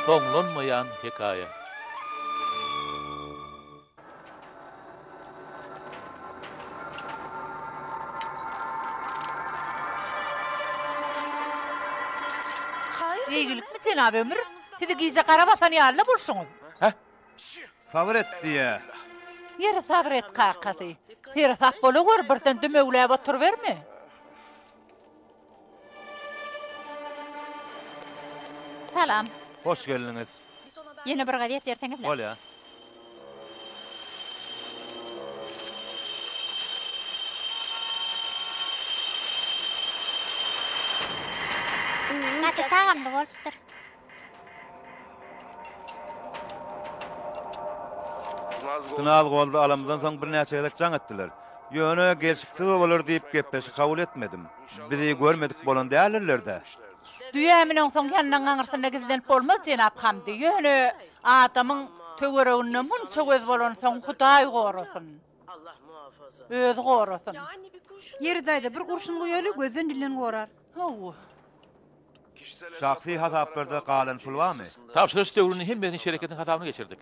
Soňlanmaýan hekaýa. Eýgilikmi, jenap Ömür? Sizi gije gara basan ýaly-la bolşuňyz. Hä? Sabyr et diýýä. Ýeri sabyr et, kakasy. Seresap bolaweri, birden dümewläp oturyberme. Salam. Hoş geldiňiz. Ýene bir gazet berseňizle. Bolýa. Gaty tagamly bolupdyr. Tynaz goldy alamyzdan soň birnäçe gezek jaň etdiler. Ýöne gelşiksiz bolar diýip gepleşik kabul etmedim. Bizi görmedik bolan däldirler-dä. Düýä müneňsoň ýanynyň aňyrsynda gizlenip bolmaz, jenap Hamdi. Ýöne adamyň töwereginde munça göz bolansoň, Hudaý gorasyn. Özi gorasyn. Ýeri daýza, bir gurşun guýaly, gözden-dilden gorar. Hawa. Şahsy hasaplarda galan pul barmy? Tabşyryş döwrüni hemmesini şereketiň hasabyna geçirdik.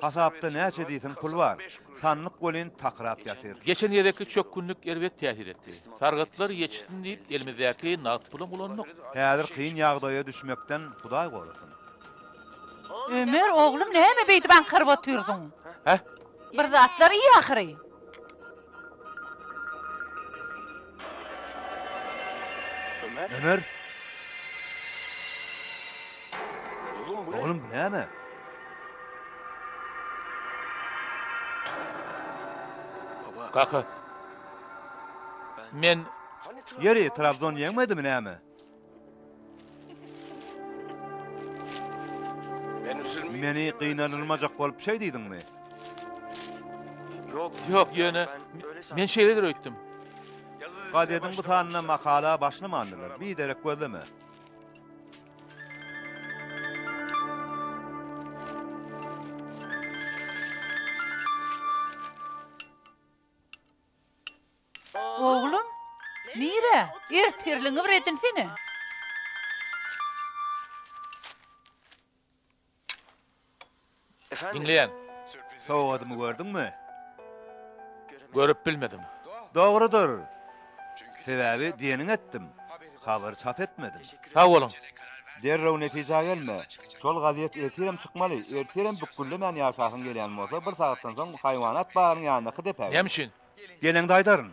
Hasapda näçe diýseň pul bar. Sandyk welin takyrap ýatyr. Geçen gezekki çökgünlik erbet täsir etdi. Sargytlar ýetişsin diýip elimizdäki nagt pulam ulandyk. Häzir kyn ýagdaýa düşmekden Hudaý gorasyn. Ömer, oglum näme beýdip aňkaryp otyrsyň? Hä? Bir zatlar iý ahyry. Ömer! Oglum bu näme? Kaka. Men Ýeri, Trabzon ýeňmedimi näme? Meni gynanylmajak bolup şeý diýdiňmi? Ýok, ýöne men şeýledir öýtdüm. Gazediň bu sanynda makala başlamandylar. Biderek gözleme. Oglum, nirä? Ertirligiňi bir edinsene. Diňleýän. Sowgadymy gördüňmi? Görüp bilmedim. Dogrudyr. Sebäbi diýeniňi etdim. Habary çap etmedim. Sag boluň. Derrew netijä gelme. Şol gazet ertirem çykmaly. Ertirem bükgüllemän ýaşasyň gelýän bolsa, bir sagatdan soň haýwanat bagynyň ýanyndaky depä gel. Näme üçin? Geleňde aýdaryn.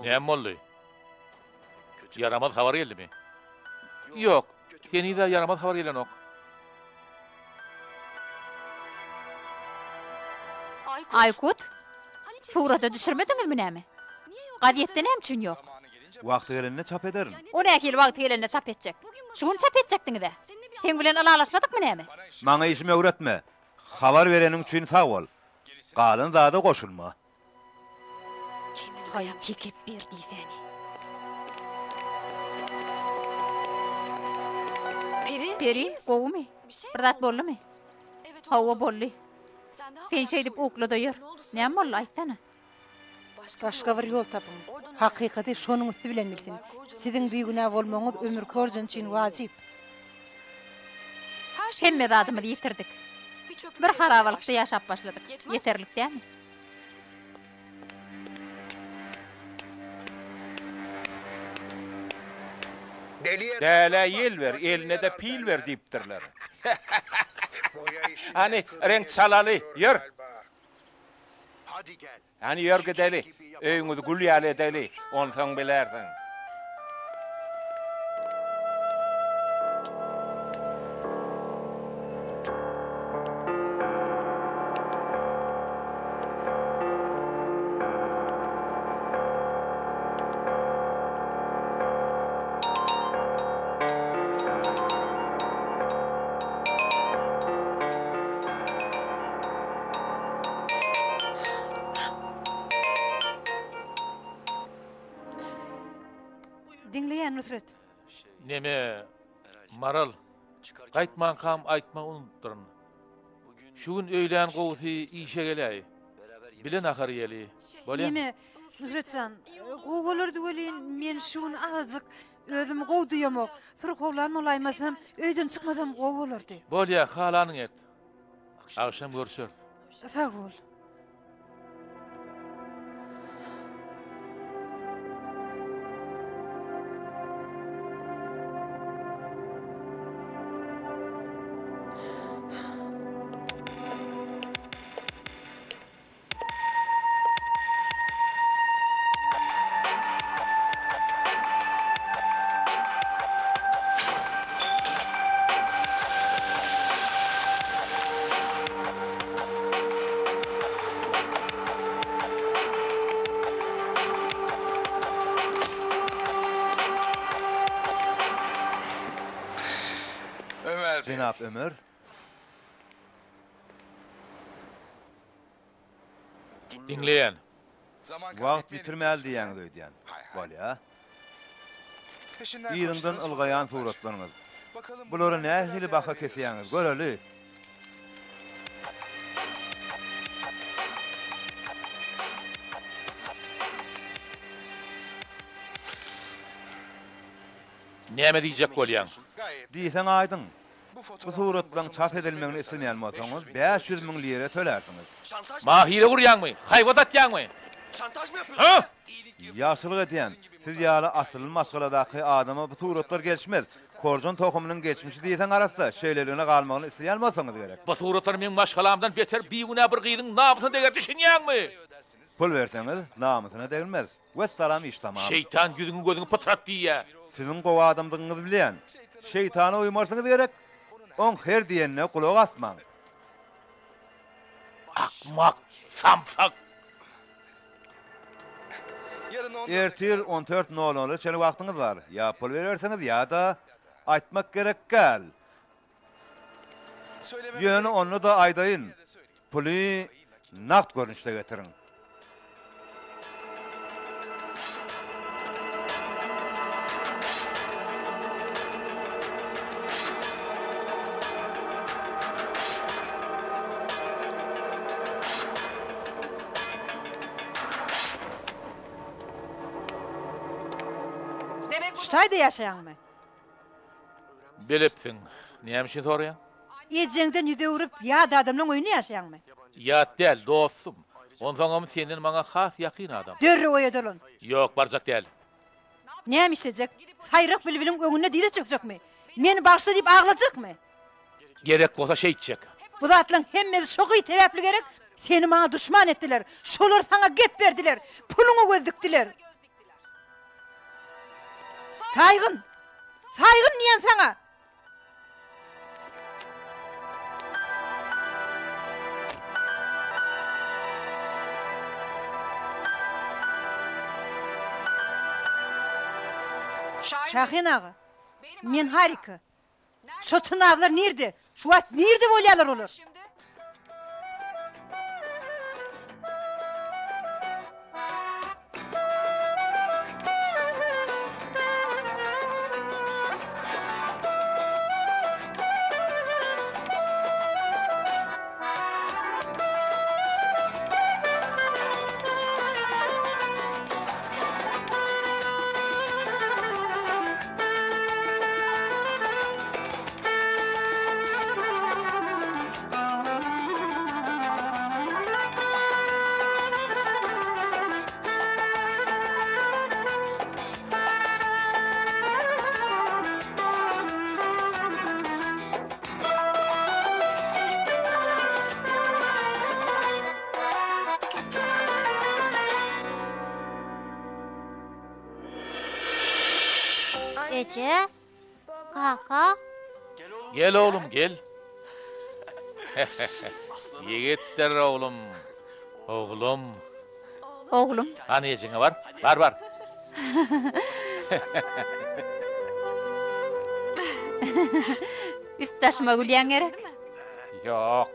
Näme boldy? Ýaramaz habar geldimi? Ýok, heniz-ä ýaramaz habar gelenok. Aýkut, surata düşürmediňizmi näme? Gazetde näme üçin ýok? Wagty gelende çap ederin. O nähili wagty gelende çap etjek? Şu gün çap etjekdiňiz-ä. Seň bilen ylalaşmadykmy näme? Maňa işimi öwretme. Habar bereniň üçin sag bol. Galan zada goşulma. Haý, tekepbir diýsäni. Peri, gowumy? Bir zat boldumy? Hawa, boldy. Sen şeýdip ukla-da ýör. Näme boldy, aýtsana. Başga bir ýol tapyň. Hakykaty şonuň üsti bilen bilsin. Siziň bigünä bolmagyňyz Ömür Korjan üçin wajyp. Hemme zadymyzy ýitirdik. Bir harabalykda ýaşap başladyk. Ýeterlik dälmi? Dälä ýel ber, eline-de pil ber diýipdirler. Hany, reňk çalaly, ýör! Hany, ýör gideli, öýüňizi gül ýaly edeli, onsoň bilersiň. Diňleýän Nusret. Neme, Maral, gaýtmankam aýtmagy unudypdyryn. Şu gün öýlän gowusy işe geläý. Bile nahar iýeli. Bolýamy? Neme? Nusret jan, gowy bolardy welin, men şu gün azajyk özümi gowy duýamok. Syrkawlan bolaýmasam, öýden çykmasam gowy bolardy. Bolýa, halanyňy et. Agşam görüşeris. Sag bol. Jenap Ömer. Diňleýän. Wagt ýitirmäli diýýäňiz öýdýän. Bolýa. Yzyňdan ylgaýan suratlaryňyz. Bulara nähili baha kesýäňiz, göreli. Näme diýjek bolýaň? Diýseň aýdyň. Bu suratlaryň çap edilmegini islemeýän bolsaňyz, 500 müň lira tölärsiňiz. Maňa hile gurýaňmy? Haýbat atýaňmy? Hä? Ýagşylyk edýän. Siz ýaly asylly maşgaladaky adama bu suratlar gelişmez. Korjon tohumynyň geçmişi diýseň arassa, şeýleligine galmagyny isleýän bolsaňyz gerek. Bu suratlar meň maşgalamdan beter bigünä bir gyzyň namysyna deger, düşünýäňmi? Pul berseňiz, namysyna degilmez. Wessalam iş tamam. Şeýtan ýüzüňi gözüňi pytrat diýýä. Siziň gowy adamdygyňyzy bilýän. Şeýtana uýmarsyňyz gerek. Oň her diýenine gulak asmaň. Akmak, samsyk. Ertir on dört nol nola çenli wagtyňyz bar. Ýa pul berersiňiz ýa-da aýtmak gerek däl. Ýöne onda-da aýdaýyn, puly nagt görnüşde getiriň. Şu taýda ýaşaýaňmy? Bilipsiň. Näme üçin soraýaň? Ejeňden ýüz öwrüp, ýat adamlaň öýünde ýaşaýaňmy? Ýat däl, dostum. Onsoňam senden maňa has ýakyn adam. Derrew öýe dolan. Ýok, barjak däl. Näme işlejek? Saýrak bilbiliň öňünde dyza çökjekmi? Meni bagyşla diýip aglajakmy? Gerek bolsa şeýtjek. Bu zatlaň hemmesi şo gyz sebäpli gerek? Seni maňa duşman etdiler. Şolar saňa gep berdiler. Puluňa göz dikdiler. Saýgyn! Saýgyn diýen saňa! Şahin aga, men Harika. Şo tynazlar nirde? Şu wagt nirde bolýarlar olar? Eje, kaka. Gel oglum, gel. Ýigitdir oglum. Oglum. Oglum. Hany ejeňe bar. Bar, bar. Üst daşyma gülýäň gerek? Ýok.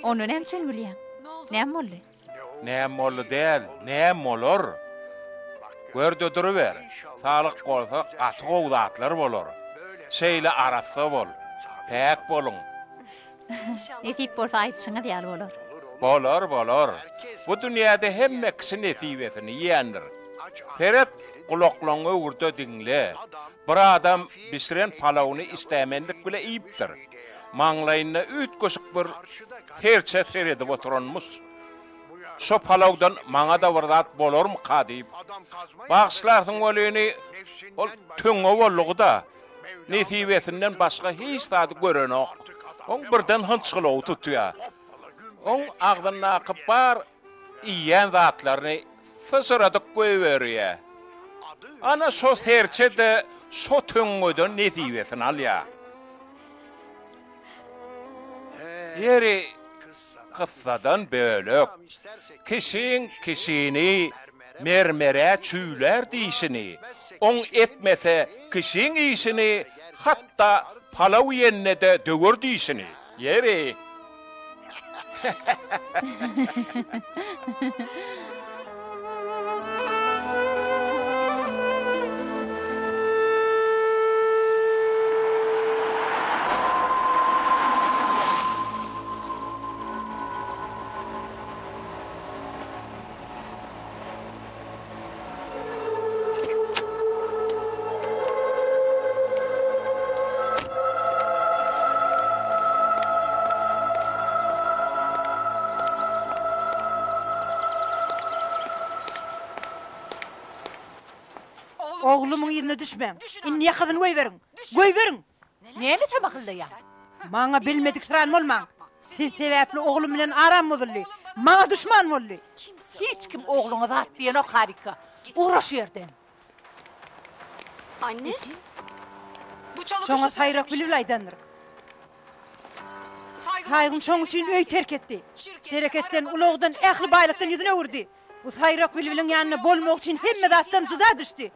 Onda näme üçin gülýäň? Näme boldy? Näme boldy däl, näme bolar? Gör-de duruber. Saglyk bolsa, gaty gowy zatlar bolar. Şeýle arassa bol. Päk boluň. Nesip bolsa aýdyşyňyz ýaly bolar. Bolar, bolar. Bu dünýäde hemme kişi nesibesini iýendir. Seret, gulaklaňňy öwür-de diňle. Bir adam bişiren palawyny işdämenlik bile iýipdir. Maňlaýynda üýtgeşik bir serçe seredip oturanmyş. Şo palawdan maňa-da bir zat bolarmyka diýip. Bagyşlarsyň welini, ol töňňe boldugy-da. Nesibesinden başga hiç zady görenok. Oň birden hynçgylawy tutýar. Oň agzyndaky bar iýýän zatlaryny syçradyp goýberýär. Ana şo serçe-de şo töňňeden nesibesini alýar. Ýeri, kyssadan bölek, kişiň kişini mermere çüýlär diýşini, oň etmese kişiň işini, hatda palaw iýende-de döwer dişini. Ýeri. Oglumyň yzyna düşmäň. Indi ýakasyny goýberiň. Goýberiň! Näme samahyllaýaň? Maňa bilmediksiran bolmaň. Siz sebäpli oglum bilen aram bozuldy. Maňa duşman boldy. Hiç kim ogluňa zat diýenok Harika. Ugra şu ýerden. Anne. Şoňa saýrak bilbil aýdandyr. Saýgyn şoň üçin öý terk etdi. Şereketden, ulagdan, ähli baýlykdan ýüzüni öwürdi. Bu saýrak bilbiliň ýanynda bolmak üçin hemme zatdan jyda düşdi.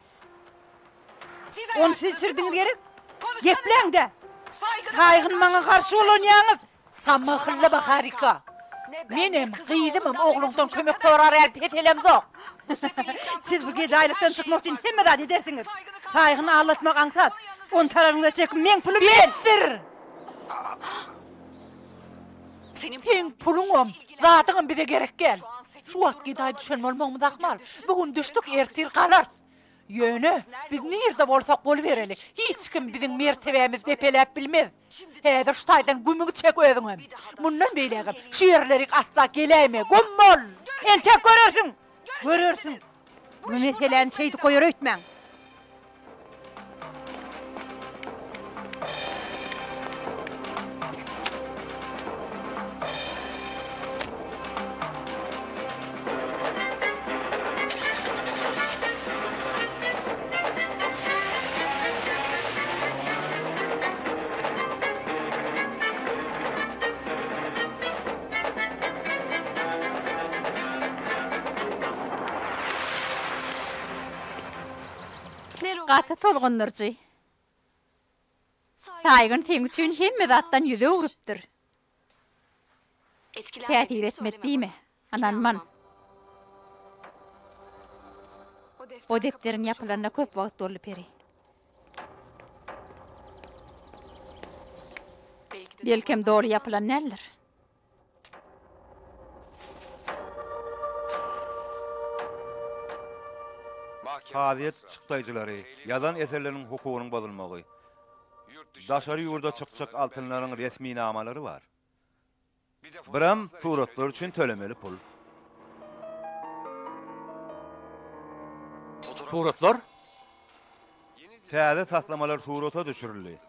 Ony siz içirdiňiz gerek? Gepläň-dä! Saýgyn maňa garşy bolanýaňyz! Samyhyllama Harika! Menem, gyzymam ogluňdan kömek sorar ýaly peselemzok. Siz bu gedaýlykdan çykmak üçin hemme zady edersiňiz. Saýgyny aldatmak aňsat. Ony tararyňyza çekip meň pulum Besdir! Seň puluňam, zadyňam bize gerek däl. Şu wagt gedaý düşen bolmagymyz ahmal. Bu gün düşdük, ertir galarys. Ýöne, biz nirde bolsak bolubereli, hiç kim biziň mertebämizi depeläp bilmez. Häzir şu taýdan gümüňi çek özüňem. Mundan beýlägem şu ýerlerik asla geläýme, güm bol! Entek görersiň! Görersiň! Bu meseläni şeýdip goýar öýtmäň! Gaty tolgundyryjy. Saýgyn seň üçin hemme zatdan ýüz öwrüpdir. Täsir etmedi diýme. Ynanman. O depderiň ýapylanyna köp wagt boldy, Peri. Belkem doly ýapylan däldir. Kazyýet çykdaýjylary, ýazan eserleriniň hukugynyň bozulmagy, daşary ýurda çykjak altynlaryň resminamalary bar. Biram suratlar üçin tölemeli pul. Suratlar? Täze taslamalar surata düşürildi.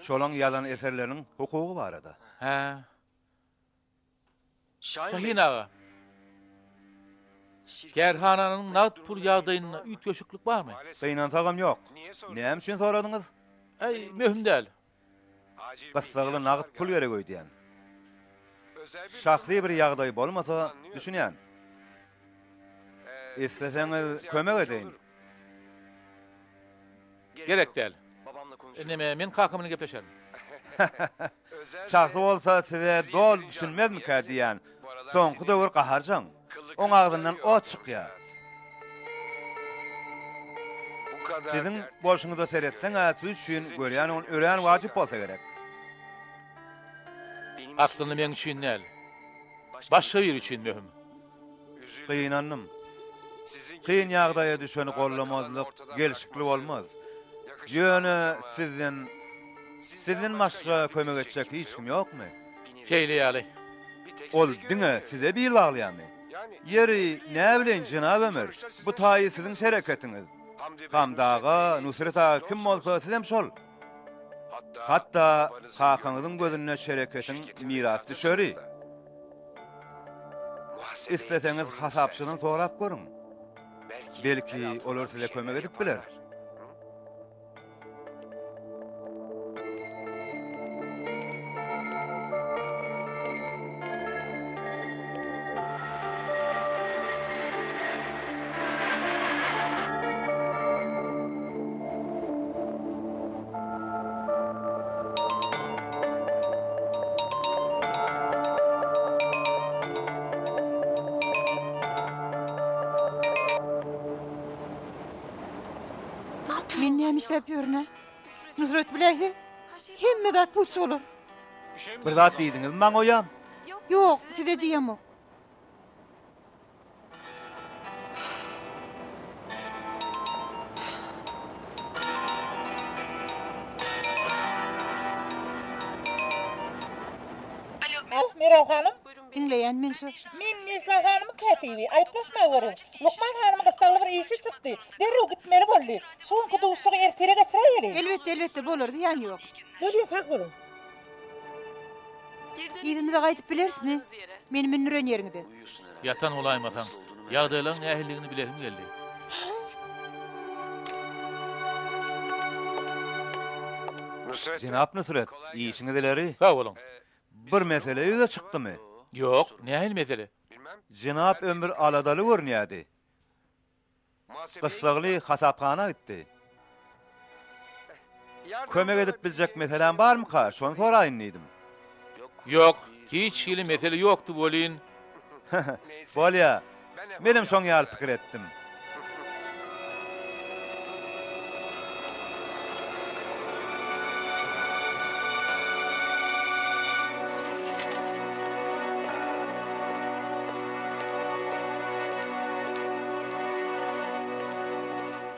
Şolaň ýazan eserleriniň hukugy barada. Hä. Şahin aga. Kärhananyň nagt pul ýagdaýynda üýtgeşiklik barmy? Gynansagam ýok. Näme üçin soradyňyz? Äý, möhüm däl. Gyssagly nagt pul gerek öýdýän. Şahsy bir ýagdaý bolmasa, düşünýän. Isleseňiz kömek edeýin. Gerek däl. Neme, men kakam bilen gepleşerin. Şahsy bolsa size doly düşünmezmikä diýýän. Soňky döwür gaharjaň. Oň agzyndan ot çykýar. Siziň bolşuňyza seretseň-ä siz üçin görýän ol örän wajyp bolsa gerek. Aslynda meň üçin däl. Başga biri üçin möhüm. Gynandym. Kyn ýagdaýa düşeni gollamazlyk gelşikli bolmaz. Ýöne sizden, sizden başga kömek etjek hiç kim ýokmy? Şeýle ýaly. Ol diňe size bil baglaýarmy? Ýeri, näbileýin, jenap Ömer, bu taýy siziň şereketiňiz. Hamdy aga, Nusret aga kim bolsa, sizem şol. Hatda kakaňyzyň gözünde şereketiň mirasdüşeri. Isleseňiz hasapçydan sorap görüň. Belki, olar size kömek edip biler. Men näme işläp ýörün-ä? Nusret biläýse, hemme zat puç bolar. Bir zat diýdiňizmi maňa uýam? Ýok, size diýemok. Alo, Meral hanym? Diňleýän men şu. Men Nejla hanymyň kätibi. Aýyplaşma görüň. Lukman hanymyň gyssagly bir işi çykdy. Derrew gitmeli boldy. Şu günki duşuşygy ertire geçiräýeli. Elbetde, elbetde, bolar, zyýany ýok. Bolýa, sag boluň. Yzymyza gaýdyp bilerismi? Meni mündüren ýeriňize. Ýatan bolaýmasaň, ýagdaýlaryň nähilidigini bilesim geldi. Jenap Nusret, işiňiz ileri. Sag boluň. Bir mesele ýüze çykdymy? Ýok, nähili mesele? Jenap Ömür aladaly görünýärdi. Gyssagly hasaphana gitdi. Kömek edip biljek meseläm barmyka, şony soraýyn diýdim. Ýok, hiç hili mesele ýokdy welin. Bolýa, menem şoň ýaly pikir etdim.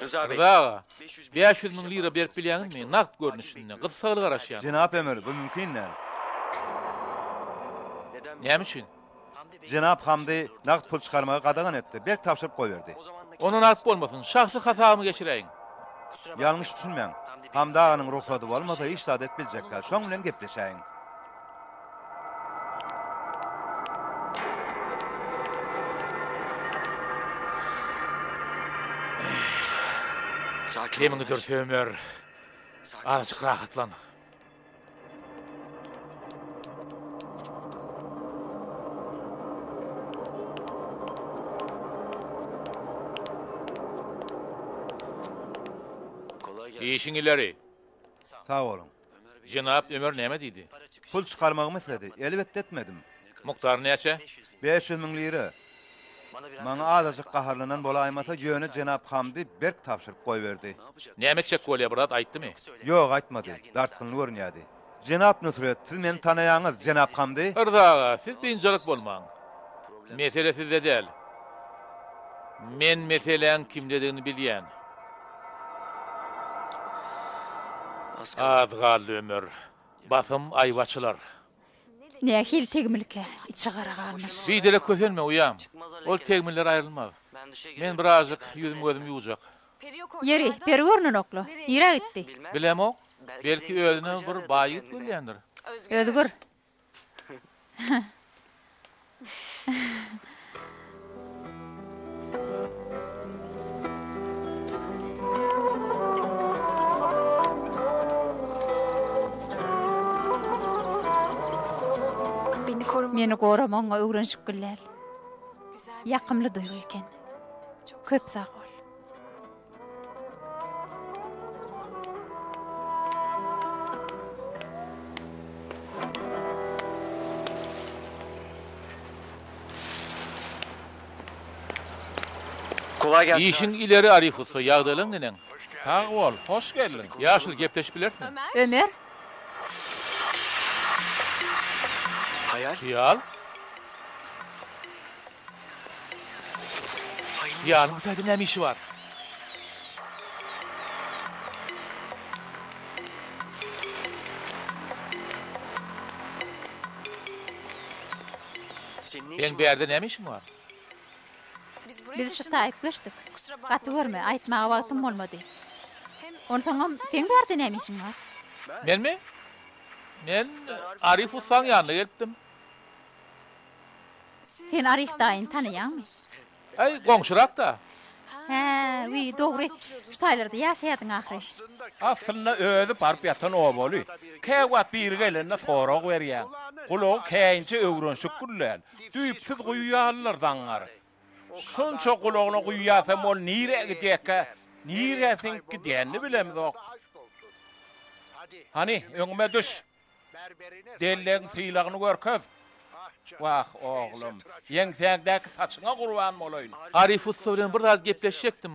Rza aga, 500 müň lira berip bilýäňizmi? Nagt görnüşinde. Gyssagly garaşýan. Jenap emir, bu mümkin däl. Näme üçin? Jenap Hamdy nagt pul çykarmagy gadagan etdi, berk tabşyryp goýberdi. Onda nagt bolmasyn, şahsy hasabyma geçiräýiň. Ýalňyş düşünmäň. Hamdy aganyň rugsady bolmasa hiç zat edip biljek däl. Şoň bilen gepleşäýiň. Demiňi dürse Ömer. Azajyk rahatlan. Işiň ileri. Sag boluň. Jenap Ömer näme diýdi? Pul çykarmagymy isledi. Elbetde etmedim. Mukdary näçe? 500 müň lira. Maňa azajyk gaharlanan bolaýmasa, ýöne jenap Hamdy berk tabşyryp goýberdi. Näme etjek bolýar, bir zat aýtdymy? Ýok, aýtmady. Dartgynly görünýärdi. Jenap Nusret, siz meni tanaýaňyz, jenap Hamdy? Yrza aga, siz biynjalyk bolmaň. Mesele sizde däl. Men meseläň kimdedigini bilýän. Az galdy ömür. Basym aýby açylar. Nähili tegmilkä, içi gara galmyş. Biderek kösenme, uýam. Ol tegmiller aýrylmaz. Men birazjyk ýüzüm-gözümi ýuwjak. Ýeri, peri görnenok-la. Nirä gitdi? Bilemok. Belki özüne bir baý ýigit gözleýändir. Özgür. Meni goramagyňa öwrenişip däl. Ýakymly duýgy eken. Köp sag bol. Işiň ileri Arif ussa, ýagdaýlaň neneň? Sag bol, hoş geldiň. Ýaşuly gepleşip bilerismi? Ömer. Hyýal? Hyýalyň bu taýda näme işi bar? Seň bärde näme işiň bar? Biz şu taýyk göçdük. Gaty görme, aýtmaga wagtym bolmady. Onsoňam, seň bärde näme işiň bar? Menmi? Men Arif ussaň ýanyna gelipdim. Sen Arif daýyny tanaýaňmy? Äý, goňşurak-da. Hä, wiý, dogry. Şu taýlarda ýaşaýardyň ahyry. Aslynda özi baryp ýatan obaly. Käwagt biri gelende sorag berýäň. Gulagy käýinje öwrenşik gül däl. Düýpsüz guýy ýalydyr zaňňar. Şunça gulagyna guýýasam ol nirä gidýärkä, nirä siňip gidýänini bilemzok. Hany, öňüme düş. Dellegiň sylagyny görkez. Wah, oglum, ýeňsäňdäki saçyňa gurban bolaýyn. Aryf ussa bilen bir zat gepleşjekdim.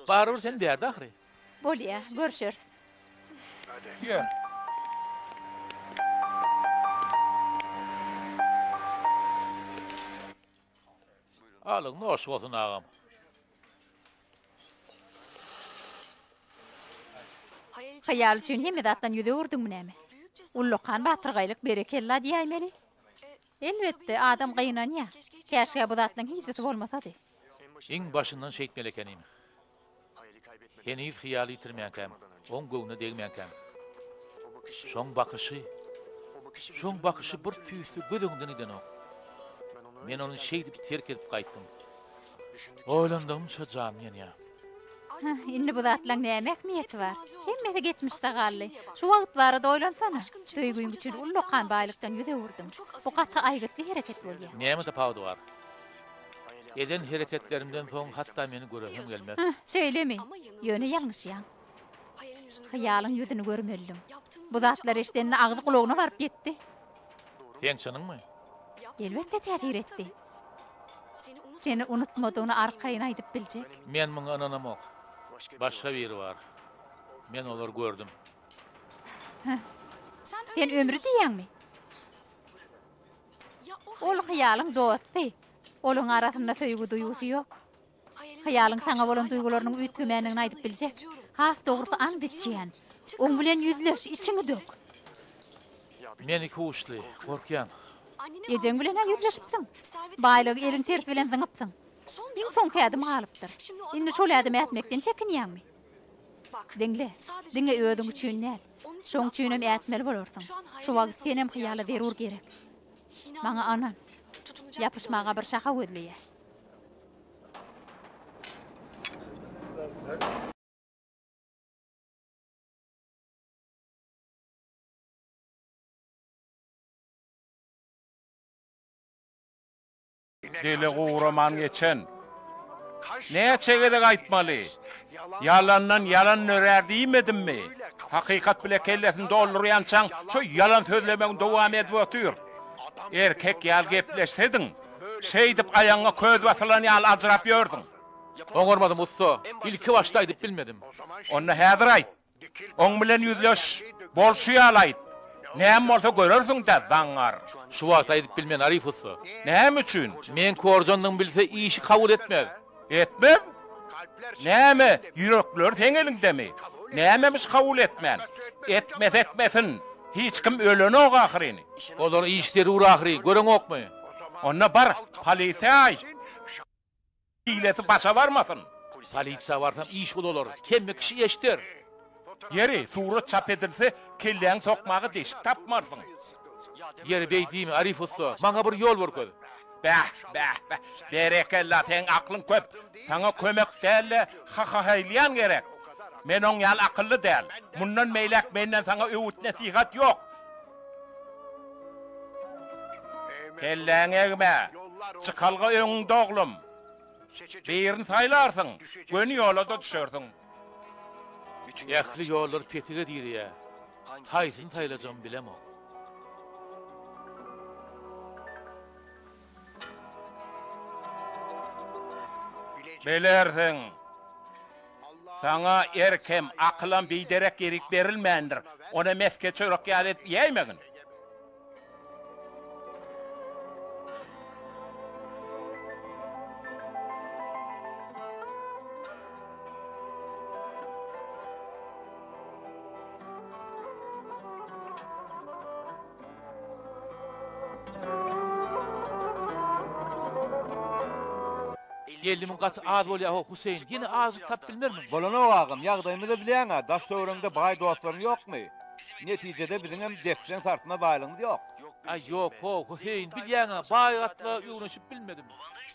Barybir sen bärde ahyry. Bolýa, görşeris. Ýör. Alyň noş bolsun agam. Hyýal üçin hemme zatdan ýüz öwürdiňmi näme? Ullakan batyrgaýlyk berekella diýäýmeli. Elbetde, adam gynanýar. Käşgä bu zatlaň hijisi bolmasady. Iň başyndan şeýtmeli ekenim. Heniz hyýaly ýitirmänkäm, oň göwnüne degmänkäm. Şoň bakyşy, şoň bakyşy bir tüýsli göz öňümden gidenok. Men ony şeýdip terk edip gaýtdym. Oýlandygymça janym ýanýar. Hah, indi bu zatlaň näme ähmiýeti bar? Hemmesi geçmişde galdy. Şu wagt barada oýlansana. Söýgüň üçin ullakan baýlykdan ýüz öwürdiň. Bu gaty aýgytly hereket bolýar. Näme tapawudy bar? Eden hereketlerimden soň hatda meni göresem gelmez. Hah, şeýlemi? Ýöne ýalňyşýaň. Hyýalyň ýüzüni görmelidiň. Bu zatlary eşidende agzy gulagyna baryp ýetdi. Seň çynyňmy? Elbetde täsir etdi. Seni unutmadygyny arkaýyn aýdyp biljek. Men muňa ynanamok. Başga biri bar. Men olary gördüm. Hah. Sen ömri diýýäňmi? Ol hyýalyň dosty. Olaň arasynda söýgi duýgusy ýok. Hyýalyň saňa bolan duýgularynyň üýtgemändigini aýdyp biljek. Has dogrusy ant içýän. Oň bilen ýüzleş, içiňi dök. Men ikuçly, gorkýan. Ejeň bilen-ä ýüzleşipsiň. Baýlygy eliň tersi bilen zyňypsyň. Iň soňky ädim galypdyr. Indi şol ädimi ätmekden çekinýäňmi? Diňle, diňe özüň üçin däl. Şoň üçinem ätmeli bolarsyň. Şu wagt senem hyýala zerur gerek. Maňa ynan. Ýapyşmaga bir şaha gözleýär. Dili guraman geçen. Näçe gezek aýtmaly? Ýalandan ýalan dörär diýmedimmi? Hakykat bile kellesini doldurýançaň şo ýalan sözlemegiňi dowam edip otur. Erkek ýaly gepleşsediň. Şeýdip aýagyňa köz basylan ýaly aljyrap ýörsüň. Oňarmadym ussa. Ilki başda aýdyp bilmedim. Onda häzir aýt. Oň bilen ýüzleş, bolşy ýaly aýt. Näme bolsa görersiň-dä, zaňňar. Şu wagt aýdyp bilmen, Aryf ussa. Näme üçin? Meň korjandygymy bilse, işi kabul etmez. Etmez? Näme, ýürekleri seň eliňdemi? Nämemiş kabul etmän? Etmese etmesin, hiç kim ölenok ahyryn. Olara iş zerur ahyry, göreňokmy? Onda bar, polisiýa aýt. Hilesi başa barmasyn. Polisiýa barsam iş uzalar, hemme kişi eşder. Ýeri, surat çap edilse, kelläňi sokmaga deşik tapmarsyň. Ýeri, beý diýme, Arif ussa, maňa bir ýol görkez. Bäh, bäh, bäh, berekella, seň aklyň köp. Saňa kömek däl-de, hahahaýlaýan gerek. Men oň ýaly akylly däl. Mundan beýläk menden saňa öwüt-nesihat ýok. Kelläňi egme. Çykalga öňüňde oglum. Birini saýlarsyň, göni ýola-da düşersiň. Ähli ýollar petige direýär. Haýsyny saýlajagymy bilemok. Bilersiň. Saňa erkem, akylam biderek ýerik berilmändir. Ony mesge çörek ýaly edip iýäýmegin. 50 müň gaty az bolýa-how, Huseýin, ýene azajyk tap bilmermiň? Bolanok agam, ýagdaýymyzy bilýäň-ä, daş-töweregiňde baý dostlaryň ýokmy? Netijede biziňem depseň sarsmaz baýlygymyz ýok. Aý, ýok-how, Huseýin, bilýäň-ä, baý gatla öwrenişip bilmedim.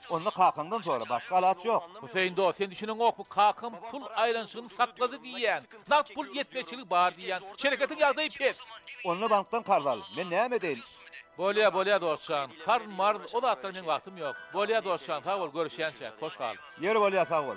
Onda kakaňdan sora, başga alaç ýok. Huseýin dost, sen düşüneňokmy, kakam pul aýlanyşygyny saklady diýýäň, nagt pul ýetmezçiligi bar diýýäň, şereketiň ýagdaýy pes. Onda bankdan karz al, men näme edeýin? Bolýa, bolýa dost jan, karz-marz, o zatlara meň wagtym ýok. Bolýa dost jan, sag bol, görüşýänçäk, hoş gal. Ýeri bolýa, sag bol.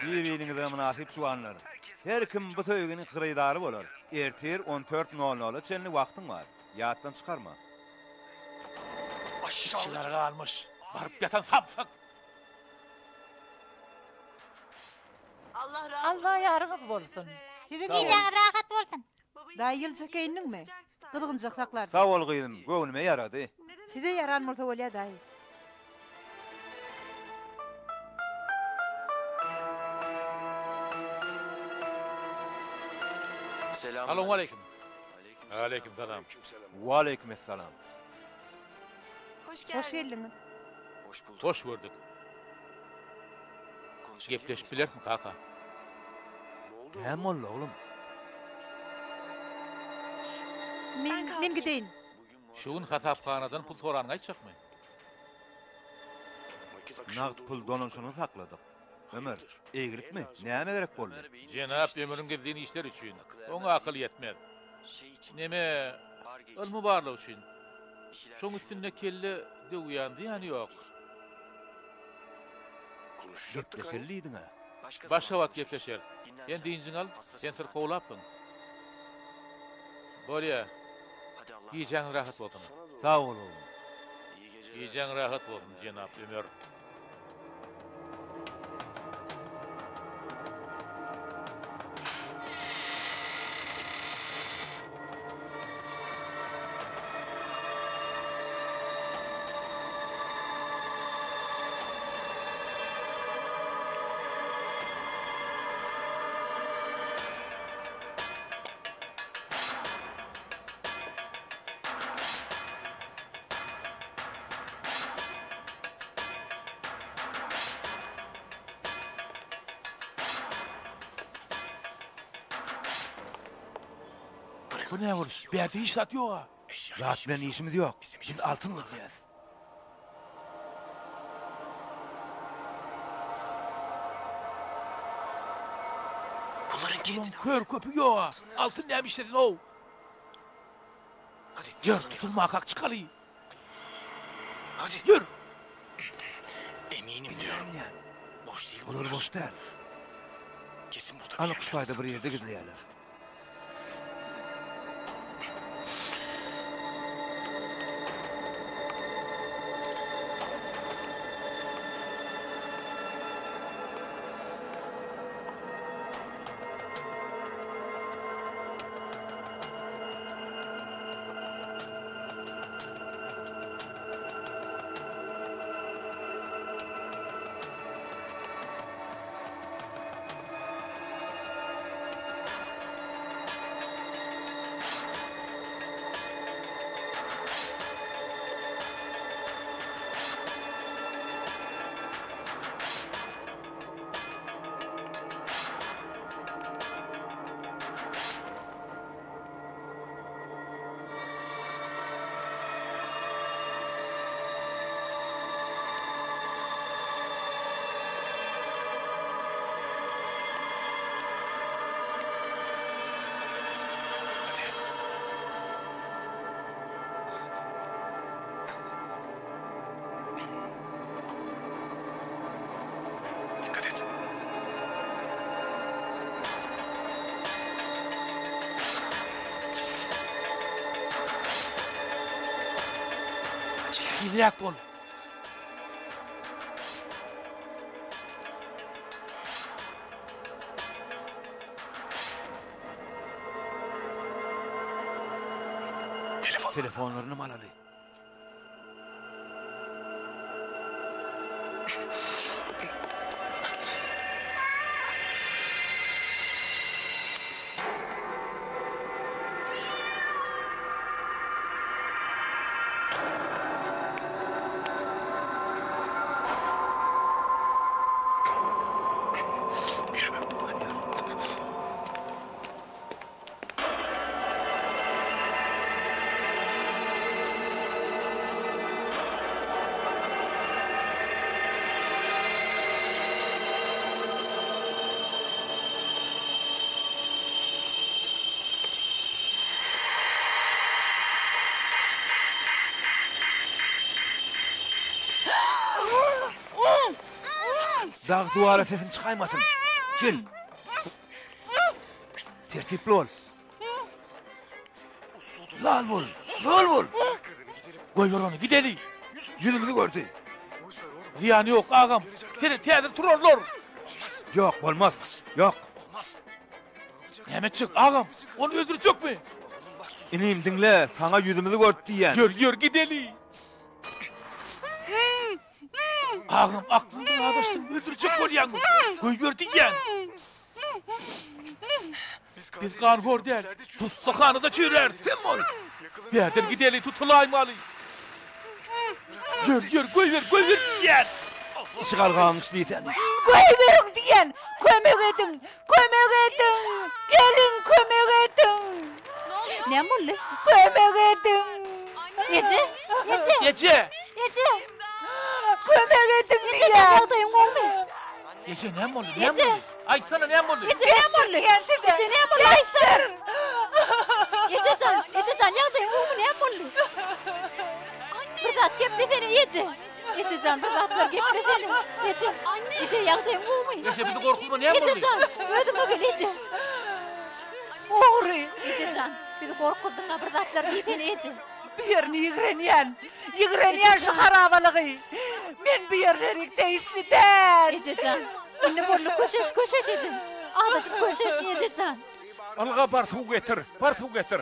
Bir-biriňize mynasyp juwanlar. Her kim bu söýginiň hyrydary bolar. Ertir on dört nol nola çenli wagtyň bar. Ýatdan çykarma. Içigar galmyş. Baryp ýatan samsyk. Alla ýaryňyz bolsun. Siziň gijäňiz rahat bolsun. Daýy ýyljak geýindiňmi? Gyzgynjak saklarsyň. Sag bol gyzym, göwnüme ýarady. Size ýaran bolsa bolýa daýy. Salowmaleýkim. Aleýkim salam. Waleýkim essalam. Hoş geldiňiz. Hoş gördük. Gepleşip bilerismi kaka? Näme boldy oglum? Men men gideýin. Şu gün hasaphanadan pul soranyňy aýtjakmy? Nagt pul dolanyşygyny sakladyk. Ömer, eýgilikmi? Näme gerek boldy? Jenap Ömeriň gizlin işleri üçin. Oňa akyl ýetmez. Neme, ylmy barlag üçin. Şoň üstünde kelle döwýän zyýany ýok. Gepleşeli diýdiň-ä. Başga wagt gepleşeris. Sen dynjyňy al, sen syrkawlapsyň. Bolýa. Gijäňiz rahat bolsun. Sag bol, oglum. Gijäň rahat bolsun, jenap Ömer. Bu ne boluş? Bärde hiç zat ýok-a. Zat bilen işimiz ýok. Biz altyn gözleýäs. Bularyň kör köpügi ýok-a. Altyn näme işlesin-ow? Ýör, tutulmakak çykaly. Ýör! Bilýän. Bular boş däl. Anyk şu taýda bir ýerde gizleýärler. Tizräk bol. Telefonlarynam alaly. Dag duwara sesiň çykaýmasyn. Gel. Tertipli bol. Lal bol. Lal bol. Goýber ony, gideli. Ýüzümizi gördi. Zyýany ýok, agam. Seni täze turarlar. Ýok, bolmaz. Ýok. Näme etjek, agam? Ony öldürjekmi? Inim, diňle, saňa ýüzümizi gördi diýýän. Ýör, ýör, gideli. Agam, aklyňdan azaşdyň, öldürjek bolýaňmy? Goýber diýýän. Biz ganhor däl, tussaghanada çürer. Kim ol? Bärden gideli, tutulaýmaly. Ýör, ýör, goýber, goýber diýýän. Işi galganmyş diýsene. Goýberiň diýýän. Kömek ediň, kömek ediň. Geliň, kömek ediň. Näme boldy? Kömek ediň. Eje, eje. Eje. Eje. Kömek ediň diýýän. Eje, ýagdaýyň gowumy? Eje näme boldy? Näme boldy? Aýtsana näme boldy? Eje näme boldy? Eje näme boldy? Aýtsana. Eje jan, eje jan ýagdaýyň gowumy näme boldy? Bir zat geplesene eje. Eje jan bir zatlar geplesene. Eje. Eje ýagdaýyň gowumy? Eje bizi gorkuzma näme boldy? Eje jan, özüňe gel eje. Ogry. Eje jan, bizi gorkuzdyň-a bir zatlar diýsene eje. Bu ýerini ýigrenýän. Ýigrenýän şu harabalygy. Men bu ýerlerik degişli däl. Eje jan, indi boldy köşeş, köşeş eje. Azajyk köşeş eje jan. Ylga bar suw getir, bar suw getir.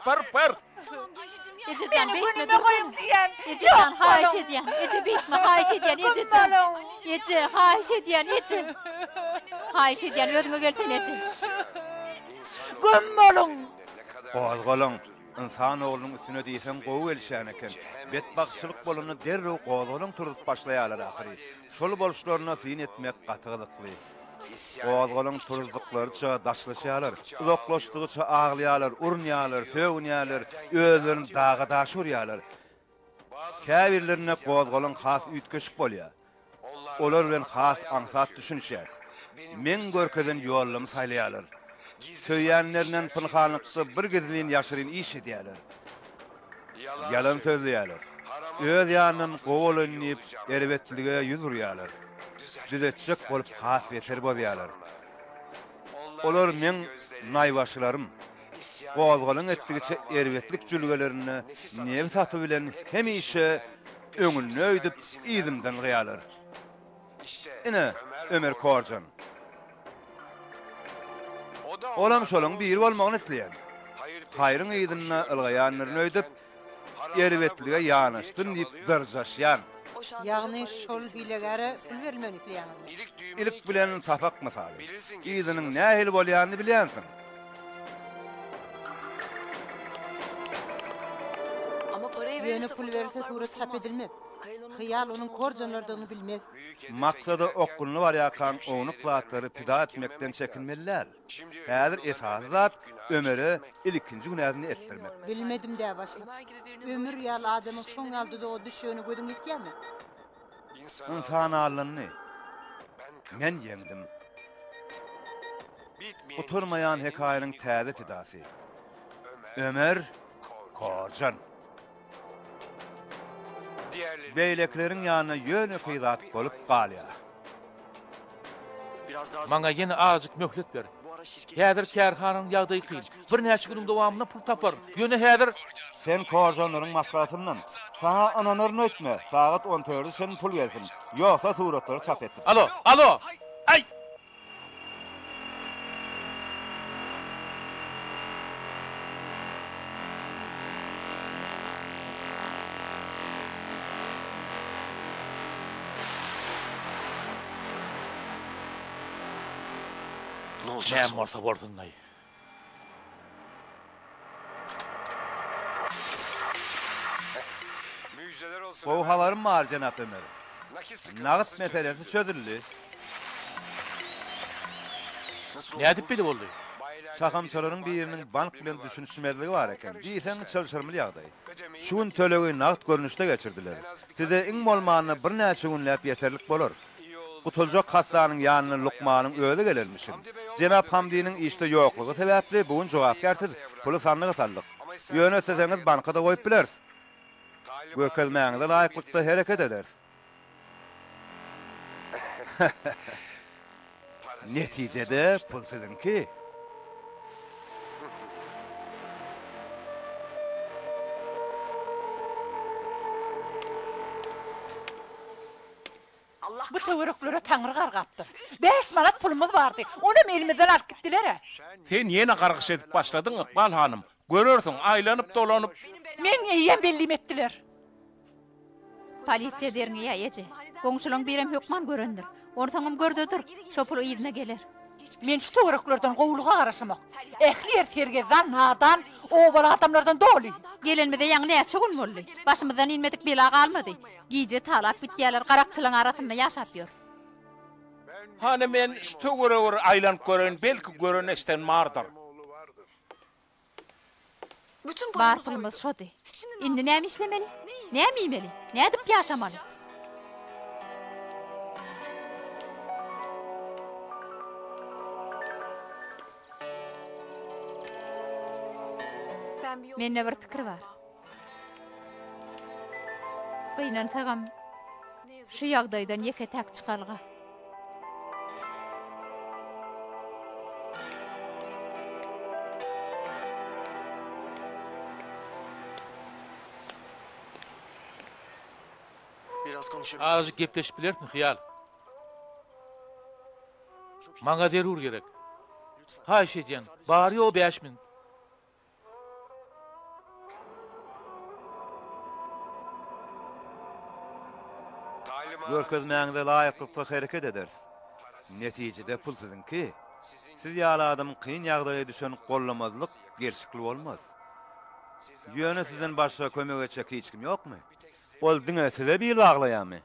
Bar, bar. Eje jan, Meni beýtme günüme goýuň dursun. diýýän. Eje jan, Ýok haýyş boluň. edýän. Eje beýtme, haýyş edýän, eje Güm jan. boluň. Eje, haýyş edýän, eje. Haýyş edýän, özüňe gelsene eje. Güm boluň. Gozgalaň. Ynsan oglunyň üstüne diýseň gowy gelişýän eken. Betbagtçylyk bolanda derrew gozgalaň turzup başlaýarlar ahyry. Şol boluşlaryna syn etmek gaty gyzykly. Gozgalaň turuzdyklaryça daşlaşýarlar. Uzaklaşdygyça aglaýarlar, urunýarlar, sögünýärler, özlerini daga-daşa urýarlar. Käbirlerinde gozgalaň has üýtgeşik bolýar. Olar bilen has aňsat düşünişýäs. Meň görkezen ýollumy saýlaýarlar. Söýýänlerinden pynhanlykda bir gizlin ýaşyryn iş edýärler. Ýalan sözleýärler. Öz ýanyndan gowy bolaýyn diýip, erbetlige ýüz urýarlar. Düzetjek bolup has beter bozýarlar. Olar meň naýbaşylarym. Gozgalaň etdigiçe erbetlik jülgelerinde nebis aty bilen hemişe öňünde öýdüp yzymdan ylgaýarlar. Ine, Ömer Korjan. Olam şolaň biri bolmagyny isleýän. Haýryň yzynda ylgaýandyryn öýdüp, erbetlige ýanaşsyn diýip dyrjaşýan. Ýagny şol hilegäre pul berilmegini isleýäňizmi? Ilik bilen sapak mysaly. Yzynyň nähili bolýanyny bilýänsiň. Ýöne pul berse surat çap edilmez. Hyýal onuň korjanlardygyny bilmez. Maksada okgunly barýarkaň ownuk zatlary pida etmekden çekinmeli däl. Häzir esasy zat Ömere ilkinji günäsini etdirmek. Bilmedim-dä başlyk. Ömür ýaly adamyň şoň ýaly duzaga düşjegine gözüň ýetýärmi? Ynsan aldandy. Men ýeňdim. Gutarmaýan hekaýanyň täze pidasy. Ömer Korjan. Beýlekileriň ýanynda ýönekeý zat bolup galýar. Maňa ýene azajyk möhlet ber. Häzir kärhananyň ýagdaýy kyn. Birnäçe günüň dowamynda pul taparyn. Ýöne häzir. Sen Korjanlaryň maşgalasyndan. Saňa ynanaryn öýtme. Sagat on dörde çenli pul gelsin. Ýogsa suratlary çap etdir. Alo, alo! Aý! Näme bolsa bolsun-laý. Gowy habarym bar, jenap Ömer. Nagt meselesi çözüldi. Nädip beýle boldy? Şahamçalaryň biriniň bank bilen düşünişmezligi bar eken. Diýseň çylşyrymly ýagdaý. Şu gün tölegi nagt görnüşde geçirdiler. Size iň bolmanda birnäçe günläp ýeterlik bolar. Gutuljak hassanyň ýanyna lukmanyň özi gelermişin. Jenap Hamdiniň işde ýoklugy sebäpli bu gün jogapkärsiz puly sandyga saldyk. Ýöne isleseňiz banka-da goýup bileris. Görkezmäňize laýyklykda hereket ederis. Netijede pul siziňki. Bu töwereklere Taňry gargapdyr. Bäş manat pulumyz bardy. Onam elimizden alyp gitdiler-ä. Sen ýene gargyş edip başladyň, Ykbal hanym. Görersiň, aýlanyp-dolanyp. Meň eýýäm bellim etdiler. Polisiýa derňeýä, eje. Goňşulaň birem hökman görendir. Onsoňam görde dur, şo pul yzyna geler. Men şu töwereklerden gowulyga garaşamok. Ähli ýer sergezdan, nadan, obaly adamlardan doly. Gelenimize ýaňy näçe gün boldy. Başymyzdan inmedik bela galmady. Gije talap gitýäler, garakçylaň arasynda ýaşap ýörüs. Hany men şu töwerege bir aýlanyp göreýin, belki gören-eşden bardyr. Bar pulumyz şody. Indi näme işlemeli? Näme iýmeli? Nädip ýaşamaly? Mende bir pikir bar. Gynansagam, şu ýagdaýdan ýeke-täk çykalga. Azajyk gepleşip bilerismi, Hyýal? Maňa zerur gerek. Haýyş edýän, bary-ýogy bäş minut. Görkezmäňize laýyklykda hereket ederis. Netijede pul siziňki. Siz ýaly adamyň kyn ýagdaýa düşen gollamazlyk gelşikli bolmaz. Ýöne sizden başga kömek etjek hiç kim ýokmy? Ol diňe size bil baglaýarmy?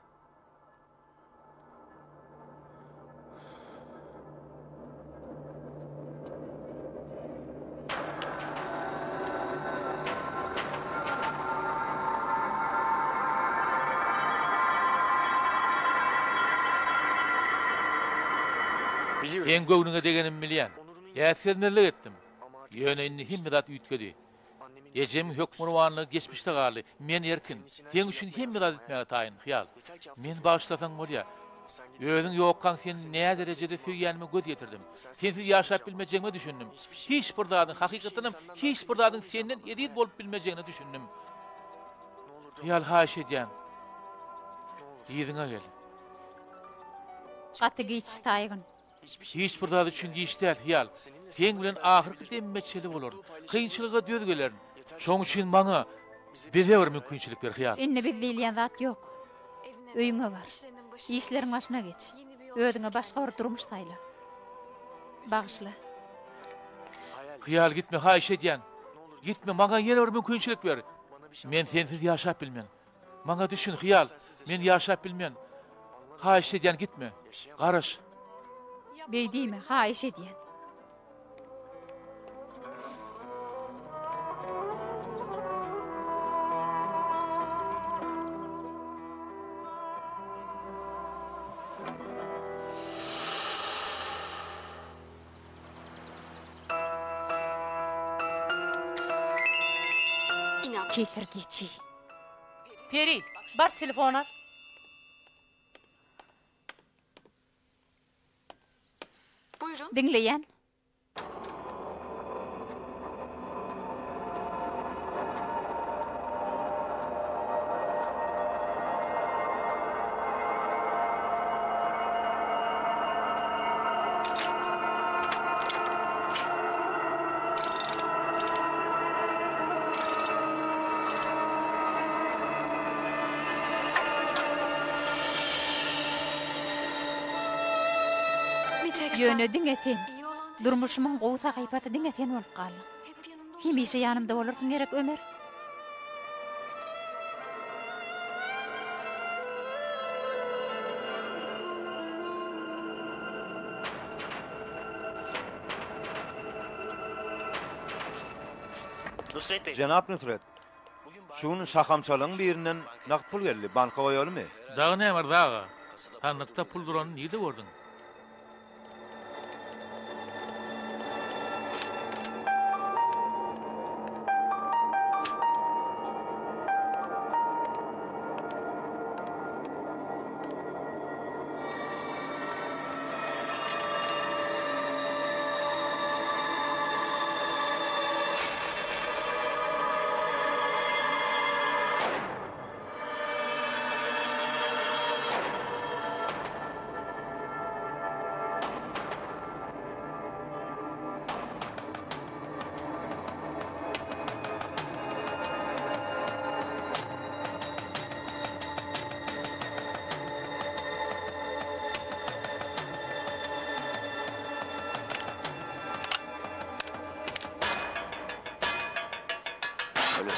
Seň göwnüňe degenimi bilýän. Äsgermezlik etdim. Ýöne indi hemme zat üýtgedi. Ejemiň hökmürowanlygy geçmişde galdy. Men erkin. Seň üçin hemme zat etmäge taýyn, Hyýal. Meni bagyşlasaň bolýar. Özüň ýokkaň seni näderejede söýýänime göz ýetirdim. Sensiz ýaşap bilmejegime düşündim. Hiç bir zadyň, hakykatdanam hiç bir zadyň senden eziz bolup bilmejegine düşündim. Hyýal, haýyş edýän, yzyňa gel. Gaty giç, Saýgyn. Hiç bir zat üçin giç däl, Hyýal. Seň bilen ahyrky demime çenli bolaryn. Kynçylyga döz gelerin. Şoň üçin maňa, bize bir mümkinçilik ber, Hyýal. Indi biz diýilýän zat ýok. Öýüňe bar. Işleriň başyna geç. Özüňe başga bir durmuş saýla. Bagyşla. Hyýal, gitme, haýyş edýän. Gitme, maňa ýene bir mümkinçilik ber. Men sensiz ýaşap bilmen. Maňa düşün, Hyýal, men ýaşap bilmen. Haýyş edýän, gitme. Garaş. Beý diýme, haýyş edýän. Kesir geçi. Peri, bar telefon al. Diňleýän. Ýöne diňe sen. Durmuşymyň gowy sahypasy diňe sen bolup galdyň. Hemişe ýanymda bolarsyň gerek, Ömer? Jenap Nusret, şu gün şahamçalaryň birinden nagt pul geldi, banka goýalymy? Dagy näme Myrza aga? Sandykda pul duranyny nirde gördüň?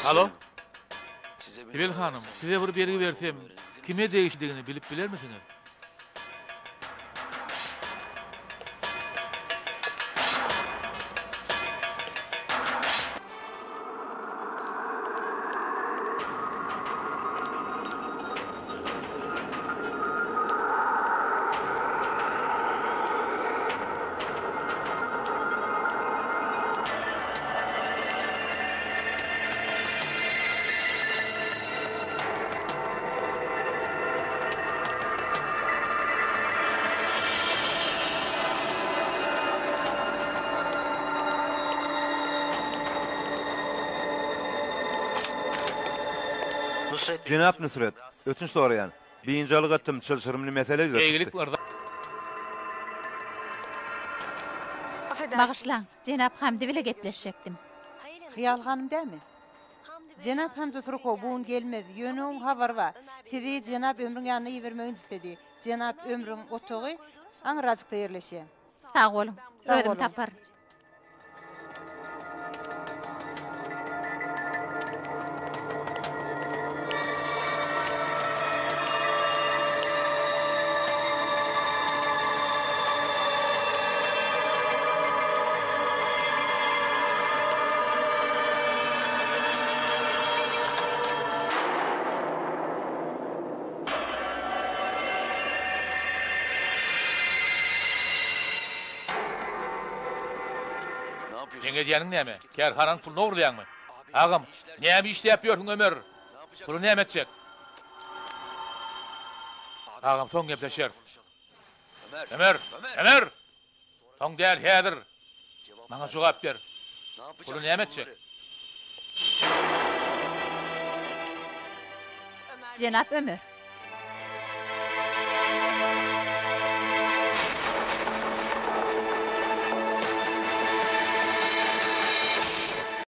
Alo. Sibel hanym, size bir belgi bersem, kime degişlidigini bilip bilermisiňiz? Jenap Nusret, ötünç soraýan. Biynjalyk etdim, çylşyrymly mesele ýüze Eýgilik çykdy. Myrza. Bagyşlaň, jenap Hamdi bile gepleşjekdim. Hyýal hanym dämi? Jenap Hamdi Surkow bu gün gelmez, ýöne oň habary bar. Sizi jenap Ömrüň ýanyna ibermegini isledi. Jenap Ömrüň otagy aňyrajykda ýerleşýär. Sag boluň, Sag özüm boluň. taparyn. Seň edýäniň näme? Kärhananyň puluny ogurlaýaňmy? Agam, näme işläp ýörsüň Ömer? Puly näme etjek? Agam, soň gepleşeris. Ömer! Ömer! Soň däl, häzir! Maňa jogap ber. Puly näme etjek? Jenap Ömer.